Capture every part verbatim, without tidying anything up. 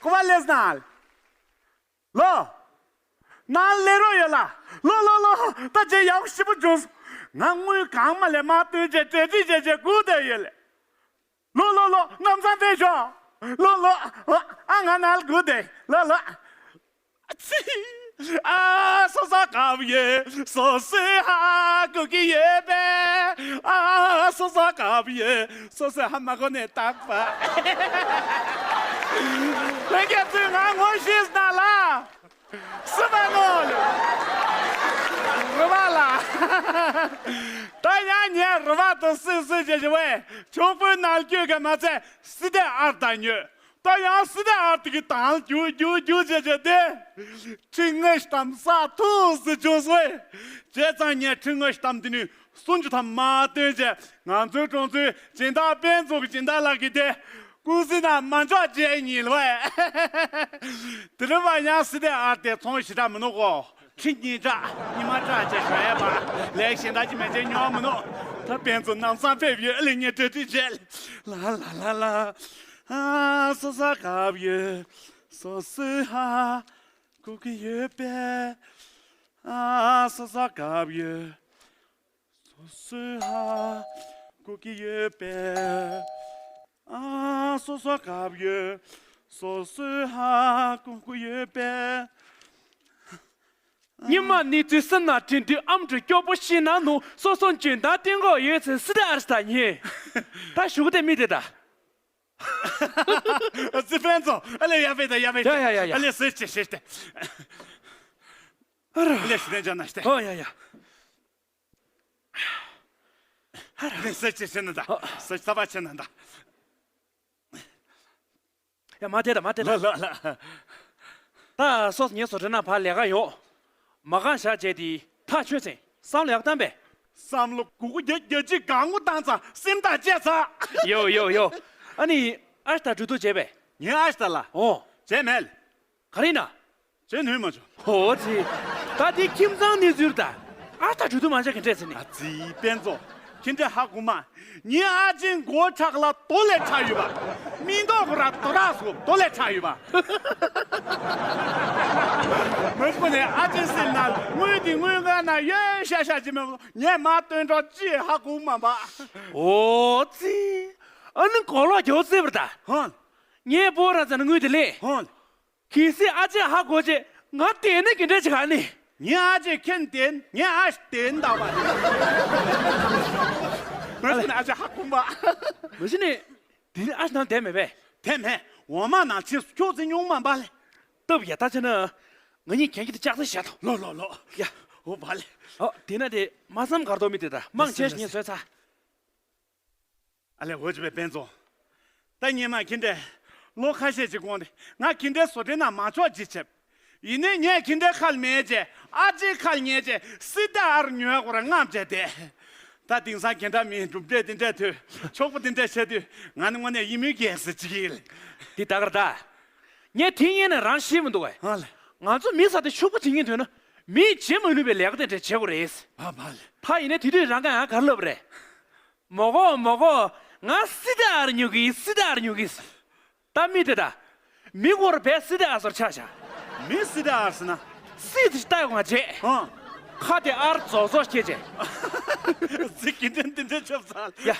གོ་བ་ལེན་ན། ལོ། ནང་ལས་རོགས་ཡོད་ལ། ལོ་ལོ་ལོ། ད་ཅིག་ཡག་པོ་ཞེ་པོ་བྱུང་། ང་དངུལ་གང་མ་ལས་མར་བཏོན་བྱས་གྲ་སྒྲིག་བྱས་བྱས་སྒུག་བསྡད་ཡོད་ལ། ལོ་ལོ་ལོ། ལམ་སང་ཕེབས་ཤོག་ལོ་ལོ། ཨ། ང་ནང་ལ་སྒུག་བསྡད། ལོ་ལོ། ཨ་ཙི། ཨ་སོ་སོ་དགའ་པོ་ཡོད། སོ་སོའི་ཧ་གོ་གི་ཡོད་པས། ཨ་སོ་སོ་དགའ་པོ་ཡོད། སོ་སོའི་ཧ་མ་གོ་ནས་བཏགས་པ། ལྷན་རྒྱས་ཚོས་ང་ངོ་ཤེས་ན་ལ། སུ་བ་ནོ། རུ་བ་ལ། ད་ཡང་ངས་རུ་བ་དང་སུས་སུས་བྱེད་བྱེད་བས་ཆོག་པོའི་ནང་བསྐྱོད་ག་མ་ཚད་སི་ཏའི་ཨར་དང་ཉོས། ད་ཡང་སི་ཏའི་ཨར་དེ་གི་དང་རྒྱུ་རྒྱུ་རྒྱུ་བྱེད་བྱེད་དེ། ཁྲི་ལྔ་གཏམ་ས་ཐུག་སི་བྱུང་སོས། བྱས་ཙང་ངས་ཁྲི་ལྔ་གཏམ་དེ་ནི། སུམ་ཅུ་ཐམ་མ་བཏོན་བྱས་ང་ཚོའི་གྲོང་ཚོའི་སྦྱིན་བདག་དཔལ་འཛོམས་ཀྱི་སྦྱིན་བདག་ལགས་ཀྱིས་དེ་ཀུང་སི་ནང་མ་འཇོག་བྱས་ཉིན་ལ་བས། དེ་རིང་བ་ཡང་སི་ཏའི་ཨར་དེ་ཚོང་ཞེ་དྲག་མི་འདུག་གོ། ཁྲི་གཉིས་སྤྲད་ཉི་མ་སྤྲད་བྱས་ཞོ་ཡས་པ་ལས་གཞན་དག་ཅི་མེད་ཅེས་ཉོ་མི་འདུག་ད་དཔལ་འཛོམས་ནམ་སང་ཕེབས་ཡོད་ལེ་ངས་གྲ་སྒྲིག་བྱས། ལ་ལ་ལ་ལ། ཨ་སོ་སོ་དགའ་ཡོད། སོ་སོའི་ཧ་གོ་གི་ཡོད་པས། ཨ་སོ་སོ་དགའ་ཡོད། སོ་སོའི་ཧ་གོ་གི་ཡོད་པས། ཨ་སོ་སོ་དགའ་ཡོད། སོ་སོའི་ཧ་གོ་གི་ཡོད་པས། ཉི་མ་ནི་ཚོའི་སེམས་ནང་དྲན་དུས་ཨམ་ཅོག་སྐྱོ་པོ་ཤི་ན་ནུ་སོ་སོ་འཇོན་ཐང་བསྟན་གོ་ཡོད་ཚེ་སི་ཏའི་ཨར་ས་ཉེ། ད་ཞུ་གི་དེ་མི་དེ་ད། ཙི་ཕན་ཚོ་ཨ་ལེ་ཡ་བེ་ད་ཡ་བེ། ཡ་ཡ་ཡ་ཡ། ཨ་ལེ་སེ་ཅེ་ཤེས་ཏེ། ཨ་ལེ་ཤི་དེ་ཅ་ན་ཤི་ཏེ། ཨོ་ཡ་ཡ། ཨ་ལེ་སེ་ཅེ་ཤེས་ན་ད། སེ་ཅེ་ས་བ་ཆེ་ན་ད། ཡ་མ་དེ་ད་མ་དེ་ད། ལ་ལ་ལ། ད་སོ་སོ་ངའི་བཟོ་གྲྭ་ནང་ཕར་ལས་ཀ་ཡོང་། མ་གང་བཞག་བྱས་དེ་ཐག་ཆོད་ཚེ་བསམ་བློ་ཡག་བཏང་པས། བསམ་བློ་གུ་གུ་རྒྱ་རྒྱ་ཅིག་གང་གུ་བཏང་ཙང་སེམས་ཐག་བཅད་ཚར། ཡོ་ཡོ་ཡོ། ཨ་ནི་ཨ་ཤ་ད་གྲོས་བསྡུར་བྱས་པས། ངའི་ཨ་ཤ་ད་ལ། ཨོ། བྱས་མེད། ག་རེ་ན། བྱས་ནུས་མ་བྱུང་། ཧོ་ཙི། ད་དེ་ཁྱིམ་ཚང་གནས་ཚུལ་ད། ཨ་ཤ་ད་གྲོས་བསྡུར་མ་བྱས་ག་འདྲས་ཟེར་ནི། ཨ་ཙི་དཔེ་མཛོ། ཁྱེད་འདྲ་ཧ་གོ་མ། ངའི་ཨ་ཅེ་མགོ་ཁྲག་ལ་དོ་ལས་ཁྲག་ཡོད་པ། མི་མདོག་གུ་ར་དོ་རག་སོ་དོ་ལས་ཁྲག་ཡོད་པ། མོས་ཁོ་ནས་ཨ་ཅེ་སེམས་ན་དངུལ་འདི་དངུལ་ཁང་ན་ཡོད་ཤ་ཤ་ཅི་མེད་པོ་ངས་མ་སྟོན་གྲོགས་ཅི་ཧ་གོ་མ་པ། ཨོ་ཙི། ཨ་ནི་གོ་ལོག་རྒྱོ་ཙེ་བར་ད། ཧོན། ངས་པོ་ར་ཙ་ན་དངུལ་དེ་ལས། ཧོན། གལ་སྲིད་ཨ་ཅེ་ཧ་གོ་ཅེ་ང་དེ་ནི་གི་འདྲ་ཅི་ག་ནི། ངའི་ཨ་ཅེ་ཁྱེད་དེན་ངའི་ཨ་ཞ་དེན་ད་བ། མ་གཞི་ནས་ཨ་ཅེ་ཧ་གོ་མ། མ་གཞི་ནས་དེ་ནི་ཨ་ཞ་ནང་དེ་མེད་པས། དེ་མེད། འོ་མ་ནང་ཕྱིན་སུ་ཁྱོད་ཚེ་ཉུང་མ་འབའ་ལེ། སྟབས་ཡ་ད་ཅེ་ན། ང་གཉིས་གན་གི་དེ་ལྕགས་ཚེ་བཞག་ཐོ། ལོ་ལོ་ལོ། ཡ། འོ་འབའ་ལེ། ཨོ་དེ་ན་དེ་མ་བསམ་གར་དོ་མི་དེ་ད་མང་ཆེ་ངས་བཟོས་ཚ། ཨ་ལེ་འོ་ཅི་བའི་དཔེ་མཛོ། ད་ཉི་མ་ཁྱེད་འདྲས། ལོ་ཁ་ཤས་ཅིག་གོང་དེ་ང་ཁྱེད་འདྲས་བཟོ་གྲྭའི་ནང་མ་ཆོག་ཅིག་བྱེད། ཡིན་ནའི་ངས་ཁྱེད་འདྲས་ཁ་ལ་མེད་ཅེ་ཨ་ཅེ་ཁ་ལ་ཉེ་ཅེ་སི་ཏའི་ཨར་ཉོས་གོ་ར་རྔམ་བྱས་ཏེ། ད་དེང་སང་གན་ད་མིན་གྲུབ་འབྲས་དེ་འདྲས་ཐོས་ཆོག་པོ་དེ་འདྲས་བྱས་དུས་ང་ནི་དངོས་གནས་ཡིད་མི་སྐྱེ་ཟེར་ཅིག་ཡིན། འདི་ད་གར་ད། ངས་དེ་ཡིན་ན་རང་ཤེས་མི་འདུག་གས། ཨ་ལེ། ང་ཚོ་མི་ས་དེ་ཕྱུག་པོ་བྱེད་ཉིན་ཐོན་ན་མིས་བྱེད་མ་ནུས་པའི་ལས་ཀ་དེ་འདྲས་བྱེད་དགོས་རེད། ཨ་མ་ལེ། ད་ཡིན་ནའི་དེ་དུས་རང་ག་ཡང་གར་ལབ་རེད། མོ་གོ་མོ་གོ། ང་སི་ཏའི་ཨར་ཉོ་གི་སི་ཏའི་ཨར་ཉོ་གི། ད་མི་དེ་ད། མི་གོར་བས་སི་ཏའི་ཨར་སོར་ཆ་བཞག་མི་སི་ཏའི་ཨར་སི་ན། སི་ཏི་ལྟ་ཡོང་བ་བྱེད། ཧང་། ཁ་དེ་ཨར་རྫོགས་རྫོགས་སྐྱེ་བྱེད། ཟི་གི་དྲན་དེ་འདྲ་ཆོབ་ཚར། ཡ།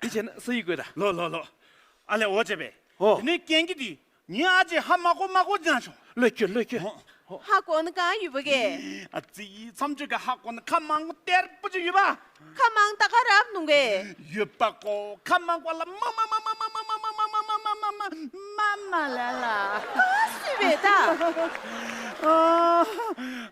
འདི་བྱས་ན་སི་ཡི་དགོས་ད། ལོ་ལོ་ལོ། ཨ་ལེ་འོ་བྱས་པས། ཧོ། དེ་ནས་རྐྱེན་གྱིས་དེ། ངའི་ཨ་ཅེ་ཧ་མ་གོ་མ་གོ་ཅང་བྱུང་། ལོས་ཁྱོད་ལོས་ཁྱོད། ཧ་གོ་ན་གང་ཡོད་པ་གས། ཨ་ཙི་མཚམས་གཅོད་ཀྱི་ཧ་གོ་ན་ཁ་མང་པོ་གཏེར་པོ་ཅིག་ཡོད་པ། ཁ་མང་ད་ག་རབ་ནུང་གས། ཡོད་པ་གོ་ཁ་མང་པོ་ལ་མ་མ་མ་མ་མ་ལ་ལ། ཨ་སུས་བས་ད།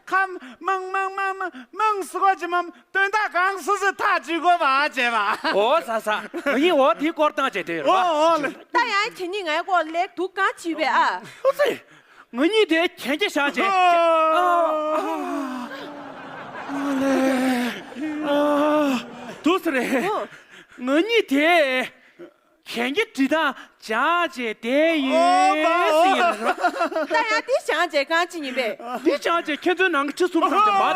ཁ་མང་མང་མང་མང་མང་སུ་གོ་ཅི་མ། དོན་དག་གང་སོ་སོས་ཐག་གཅོད་དགོས་པ་བྱས་པ། ཨོ་ས་ས། ང་གཉིས་འོ་དེའི་སྐོར་བཏང་བྱས་དེ་རེད་པ། ཨོ་ཨོ་ལེ། ད་ཡང་དེ་གཉིས་ངའི་སྐོར་ལེགས་འདུག་གང་བྱས་པས་ཨ། ཨོ་ཙི། ང་གཉིས་དེ་གན་རྒྱ་བཞག་བྱས། ཨོ། ཨོ་ལེ། ཨོ། འདུག་སེ་རེད། ཨོ། ང་གཉིས་དེ། གན་རྒྱ་འབྲི་སྟངས་སྦྱངས་བྱས་བསྡད་ཡོད་ཟེར་ཡིན་ལ། ད་ཡང་འདི་སྦྱངས་བྱས་གང་ཅི་ཡིན་པས། འདི་སྦྱངས་བྱས་ཁྱེད་ཚོའི་ནང་གི་ཁྲི་གསུམ་ཙམ་དེ་མ།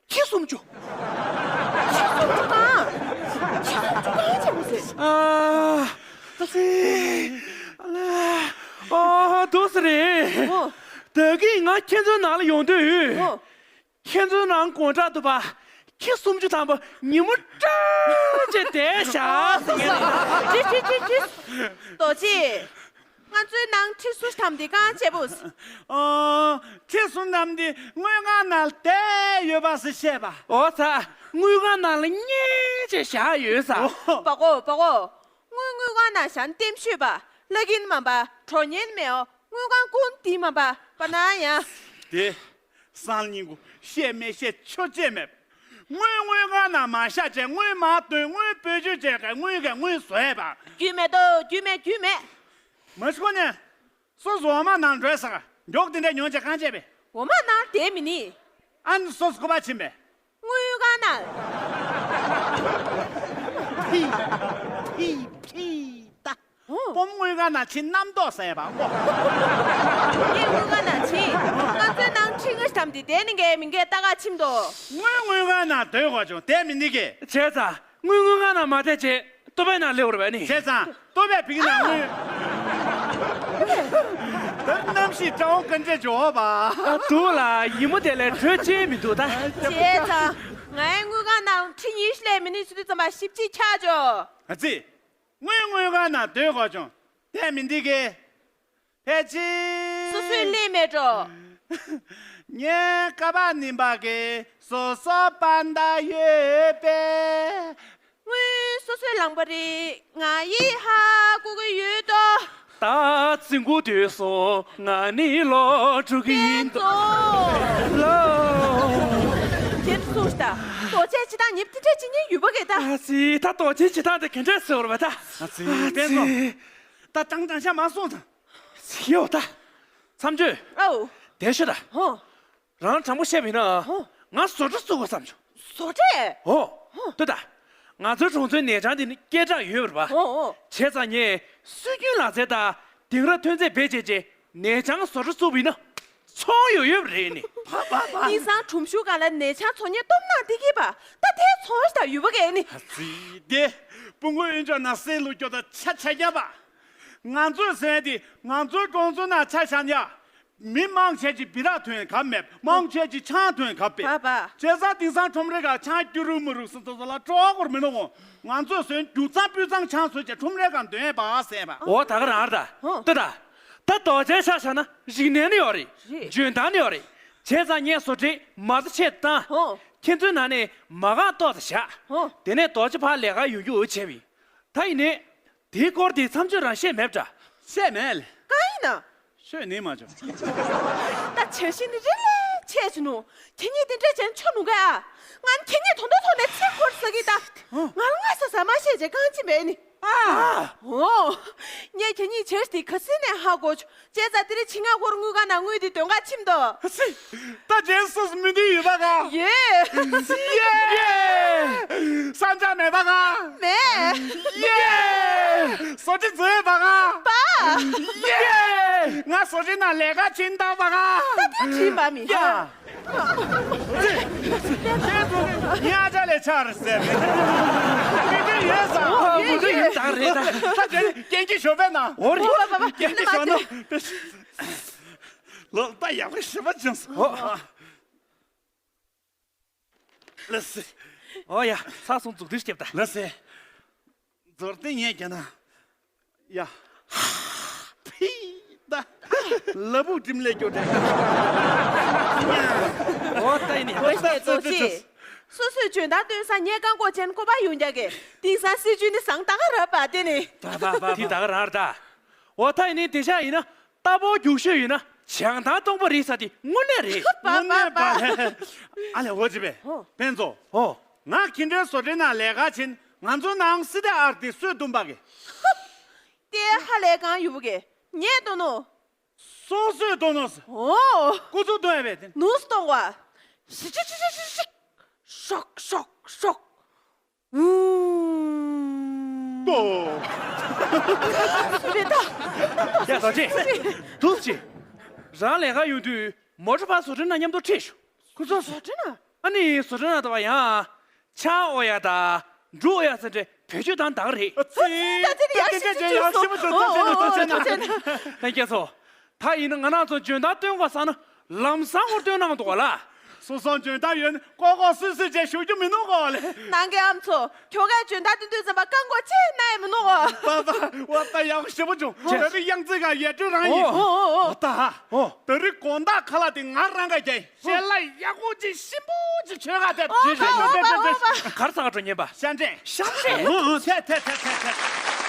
ཁྱི་སུམ་ཅུ། ཨོ། འདུག་སེ་རེད། ཨོ། ད་གིན་ང་ཁྱེད་ཚོའི་ནང་ལ་ཡོང་དུས། ཨོ། ཁྱེད་ཚོའི་ནང་དགོང་དྲག་ཏུ་བ་ཁྱི་སུམ་ཅུ་ཐམ་པ་ཉིན་མོ་སྐྲག་བྱས་བསྡད་བཞག་ཟེར་མཁན་རེད། ཅི་ཅི་ཅི་ཅི། རྡོ་རྗེ། ང་ཚོའི་ནང་ཁྲི་སུམ་ཅུ་ཐམ་དེ་གང་བྱས་པོ། ཨོ། ཁྲི་སུམ་ཅུ་ཐམ་དེ་དངུལ་ཁང་ནང་བསྡད་ཡོད་པ་ཟེར་བཤད་པ། ཨོ་ཙི། དངུལ་ཁང་ནང་ལ་གཉེར་བྱས་བཞག་ཡོད་ས། ཨོ། བ་གོ་བ་གོ། དངུལ་དངུལ་ཁང་ནང་བཞག་ན་ལྟེམ་ཤོད་པ། ལྷ་གིན་མ་པ་གྲོ་ཉེན་མེའོ། དངུལ་ཁང་ཀུན་དེ་མ་པ་པ་ན་ཡང་། དེ། སང་ཉིན་གུ་བཤད་མེད་བཤད་ཆོ་བྱེད་མེད། དངུལ་དངུལ་ཁང་ནང་མ་བཞག་བྱས་དངུལ་མ་བཏོན། དངུལ་བེད་སྤྱོད་བྱས་ཀྱི་དངུལ་གི་དངུལ་བཟོས་པ། རྒྱུས་མེད་དོ། རྒྱུས་མེད། རྒྱུས་མེད། མ་ཤི་ཁོ་ནས། སོ་སོ་འོ་མ་ནང་འགྲོས་ཟ་ག་མགྱོགས་དེ་འདྲ་ཉོན་བྱས་གང་བྱས་པས། འོ་མ་ནང་དེ་མི་ནི། ཨ་ནི་སོ་སོ་ཁོ་པ་ཕྱིན་པས། དངུལ་ཁང་ནང་། ཕི། ཕི། ཕི་ད། ཨོ། སྤོམ་དངུལ་ཁང་ནང་ཕྱིན་རྣམ་རྟོག་ཟ་ཡ་བ་ཨོ། ངས་དངུལ་ཁང་ནང་ཕྱིན། ང་ཚོའི་ནང་ཁྲི་ལྔ་ཐམ་དེ་དེ་ནི་འགའི་མི་འགའི་ལྟ་ག་ཕྱིན་དོ། དངུལ་དངུལ་ཁང་ནང་སྡོད་དགོས་བྱུང་དེ་མི་འདི་གས། བྱས་ཙང་དངུལ་དངུལ་ཁང་ནང་མ་བསྡད་བྱས། ལྟོ་བའི་ནང་སླེབས་པ་རེད་པ་ནི། བྱས་ཙང་ལྟོ་བའི་བིག་ནང་དངུལ། ད་གནམ་གཤིས་གྲང་བོ་ག་འདྲས་འཇོག་པ། ཨ། འདུག་ལ་ཡིན་མོ་དེ་ལས་དྲོད་ཅན་མི་འདུག་ད། བྱས་ཙང་ང་ཡི་དངུལ་ཁང་ནང་ཁྲི་ཉི་ཤུ་ལས་མི་ནུས་ཚུལ་དུས་ཙམ་པ་ཞིབ་ཅིག་ཆགས་འཇོག་ཨ་ཙི། དངུལ་དངུལ་ཁང་ནང་སྡོད་དགོས་བྱུང་དེ་མི་འདི་གས། ཕལ་ཆེར། སོ་སོའི་ལས་མེད་འགྲོ། ངའི་ཀ་པ་ནིམ་པ་གི་སོ་སོ་པ་འདའ་ཡོད་པས། དངུལ་སོ་སོའི་ལང་པ་རེད། ང་ཡིས་ཧ་གོ་གི་ཡོད་དོ། ད་རྫིང་གུ་དུས་སུ་ང་ནི་ལོ་དྲུག་ཡིན་དོ། ལོ། ཁྱེད་སུ་ཤི་ད། རྡོ་རྗེ་ཇི་ལྟར་ཉིབ་ཏི་ཏྲེ་ཇི་ཉིན་ཡུ་བ་གེ་ད། ཨ་ཙི། ད་རྡོ་རྗེ་ཇི་ལྟར་དེ་ག་འདྲས་ཟེར་བ་ད། ཨ་ཙི། དཔེ་ཚོ། ད་ཀྲང་ཀྲང་ཤ་མ་སོང་ད། ཡོད་ད། མཚམས་གཅོད། ཨོ། དེ་ཤོད་ད། ཧོ། རང་དྲང་པོ་བཤད་པ་ཡིན་ན། ཧོ། ང་བཟོ་གྲྭ་བཙུགས་དགོས་བསམ་བྱུང་། བཟོ་གྲྭ། ཧོ། ཧོ། ལྟོས་དང་། ང་ཚོའི་གྲོང་ཚོའི་ནས་ཆང་འདི་ནི་སྐད་གྲགས་ཡོད་པ་རེད་པ། ཧོ་ཧོ། བྱས་ཙང་ངས་སྲོལ་རྒྱུན་ལག་རྩལ་དང་དེང་རབས་ཐོན་རྫས་བེད་སྤྱད་བྱས་ནས་ཆང་བཟོ་གྲྭ་བཙུགས་པ་ཡིན་ན། ཚོང་ཡོད་ཡོད་པ་རེད་ནི། ཕ་ཕ་ཕ། དེང་སང་ཁྲོམ་གཞུང་སྒང་ལ་ནས་ཆང་ཚོང་གཉེར་སྟོབས་ནག་འདི་གིས་པ་ད་དེ་ཚོང་ཞིག་ད་ཡོད་པ་གས་ནི། ཨ་ཙི། དེ་སྤུ་གུ་གཡོན་ཕྱོགས་ན་སེ་ལུ་སྐྱོ་ད་ཆ་ཆ་རྒྱ་པ། ང་ཚོས་ཟེར་དེ་ང་ཚོའི་གྲོང་ཚོ་ན་ཆ་ཆ་ཉག་མི་མང་ཆེ་ཅིག་བི་རག་ཐོན་ག་མེད། མང་ཆེ་ཅིག་ཆང་ཐོན་ག་པས། བ་བ། བྱས་ཙང་དེང་སང་ཁྲོམ་རའི་ཁ་ཆང་སྐྱུ་རུ་མུ་རུ་སི་ཚོ་ཚོ་ལ་སྤྲོ་བ་སྐོར་མི་འདུག་གོ། ང་ཚོས་ཟོན་རྒྱུ་གཙང་སྤུས་གཙང་ཆང་བཟོས་བྱས་ཁྲོམ་རའི་ཁ་འདོན་པ་ཟེར་བ། འོ་ད་ག་རང་རེད་ད། ཧོ། ལྟོས་ད། ད་རྡོ་རྗེ་ཤ་བཞག་ན་རིག་གནས་ནི་ཡོད་རེད། རེད། འཇོན་ཐང་ནི་ཡོད་རེད། བྱས་ཙང་ངས་བཟོ་གྲྭའི་མ་རྩ་ཆེད་དུ་བཏང་། ཧོ། ཁྱེད་ཚོའི་ནང་ནས་མ་རྐང་ཏོག་ཙམ་བཞག་ཧོ། དེ་ནས་རྡོ་རྗེ་ཕར་ལས་ཀ་ཡོང་རྒྱུ་འོ་བྱས་པ་ཡིན། ད་ཡིན་ནའི། དེའི་སྐོར་དེ་མཚམས་གཅོད་རང་བཤད་མེད་པ་འདྲ། བཤད་མེད་ལེ། གང་ཡིན་ན། ཤོད་ནི་མ་བྱུང་། ད་བྱ་ཤི་ནི་རི་ལས་ཆེ་ཆུ་ནུ། ཁྱེད་གཉིས་དེ་འདྲས་བྱས་ཆོ་ནུ་ག་ཨ། ང་ནི་ཁྱེད་གཉིས་དོན་དུ་ཐོག་ནས་ཚེ་འཁོར་ས་གི་ད། ང་ལ་སྔ་ས་ཟ་མ་བཤད་བྱས་གང་ཅི་མེད་ནི། ཨ། ཨོ། ངས་ཁྱེད་གཉིས་བྱ་ཤི་དེ་ག་སི་ནས་ཧ་གོ་ཆུ། བྱས་ཙང་དེ་རིང་ཕྱི་ང་སྐོར་དངུལ་ཁང་ནང་དངུལ་དེ་འདོན་ག་ཕྱིན་ཏོ། ད་རྗེས་སུ་མི་འདི་ཡོད་པ་ག་ཡོད། ཡེ། ས་ཆ་མེད་པ་ག་མེད། ཡེ། བཟོ་གྲྭ་བཟོས་པ་ག་པ། ཡེ། ང་བཟོ་གྲྭ་ནང་ལས་ཀ་བྱེད་འདའ་བ་ག་ད་དེ་བྲིས་མ་མི་ཡ། ཁྱེད་ཚོ་ཉ་ཆ་ལས་ཆགས་རེད་ཟེར། མི་འདི་ཡོད་ས། ཨོ། མི་འདི་ཡོད་ས་རེད་ད། ད་དེ་རྐྱེན་གྱིས་ཞོགས་པས་ན། འོ་རེད། རྐྱེན་གྱིས་ཞོགས་ན། ལོ་ད་ཡག་པོ་ཞེ་པོ་བྱུང་སོང་། ཨོ། ལགས་སེ། ཨོ་ཡ། ཚར་སོང་། མཛུབ་ཐེལ་རྒྱབ་ད། ལགས་སེ། མཛུབ་ཐེལ་ངས་རྒྱབ་ན། ཡ། ཕི། ད། ལ་ཕུག་འགྲིམ་ལས་སྐྱོ་དྲན། ཨོ་ད་ཡིན་ནི། འོ་ཤེས་ཏོ་ཅི། སོ་སོས་འཇོན་ཐང་སྟོན་ས་ངས་རྐང་འཁོར་ཅན་ཁོ་པ་ཡོང་རྒྱག་གི། དེང་སང་སྲིད་ཇུས་ནི་བཟང་ད་ག་ར་པ་དེ་ནི། ད་ད་ད་དེ་ད་ག་རང་རེད་ད། ཨོ་ད་ཡིན་ནི་དེ་ཤ་ཡིན་ན། རྟ་ཕོ་རྒྱུག་ཤོས་ཡིན་ན་བྱང་ཐང་སྟོང་པ་རེད་ས་དེ་དངོས་གནས་རེད། དངོས་གནས་པ། ཨ་ལས་འོ་ཅི་པས། ཧོ། ཕན་ཚོ། ཧོ། ང་ཁྱི་འདྲའི་བཟོ་གྲྭའི་ནང་ལས་ཀ་བྱེད། ང་ཚོ་ནང་སི་ཏེ་ཨར་དེ་སུས་བཏུམ་པ་གི། དེ་ཧ་ལས་གང་ཡོད་པོ་གི། ངས་བཏོན་ནོ། སོ་སོས་བཏོན་ནོ་ཟེར། ཨོ། ཀུ་ཚུགས་བཏོན་ཡ་བས་དེ། ནུས་གཏོང་བ། ཤི་ཤི་ཤི་ཤི་ཤི། ཤོག་ཤོག་ཤོག། ཏོ། རེད་ད། ཡ་ཟ་ཅི། འདུག་ཅི། རང་ལས་ཀ་ཡོང་དུས་མོ་ཊ་ཕར་བཟོ་གྲྭའི་ནང་མཉམ་དུ་ཁྲིད་ཤོག་ཁུ་ཚོ་བཟོ་གྲྭའི་ནང་། ཨ་ནི་བཟོ་གྲྭའི་ནང་དུ་བ་ཡང་། ཆང་ཨོ་ཡ་ད། འབྲུ་ཨོ་ཡ་ཟེར་འདྲ་ བེད་སྤྱོད་བཏང་ད་ག་རེད། ཙི། ད་ཙི་ཡག་ཤོས་ཅིག་ཡག་ཤོས་པོ་བྱུང་། ཨོ་ཨོ་ཨོ། ཐུགས་རྗེ་ཆེ་ན། ཐུགས་རྗེ་ཆེ་ན། ལྷན་རྒྱས་ཚོ། ད་ཡིན་ན་ང་རང་ཚོ་འཇོན་ཐང་སྟོན་དགོས་ས་ན་ལམ་སང་ངོ་སྟོན་གནང་འདུག་ག་ལ། སོ་སོ་འཇོན་ཐང་ཡོད་ན་ལྐོག་ལྐོག་སུད་སུད་བྱས་ཞུགས་རྒྱུ་མི་འདུག་ག་ལ། ནང་གི་ཨ་མ་ཚོ། ཁྱོ་གའི་འཇོན་ཐང་སྟོན་དུས་ཙམ་པ་བཀག་འགོག་ཅི་གནང་ཡ་མི་འདུག་ག། པ་པ། འོ་ད་ཡག་ཤོས་པོ་བྱུང་། ཁྱོད་ཀྱི་དབྱངས་ཚིག་ག་ཡལ་འགྲོ་རང་ཡིན། ཨོ་ཨོ་ཨོ། འོ་ད་ཧ། ཨོ། ད་རེས་དགོང་དག་ཁ་ལག་དེ་ང་རང་ག་རྒྱག་ཡིན། ཞལ་ལག་ཡག་པོ་ཅིག་ཞིམ་པོ་ཅིག་ཁྱོད་ག་དེར། ཨོ་ཨོ་ཨོ་ཨོ། གར་ས་ག་འགྲོ་ཉན་པ། ཤ་འདྲེན། ཤ་འདྲེན། ཨོ་ཨོ། ཐད་ཐད་ཐད་ཐད་ཐད།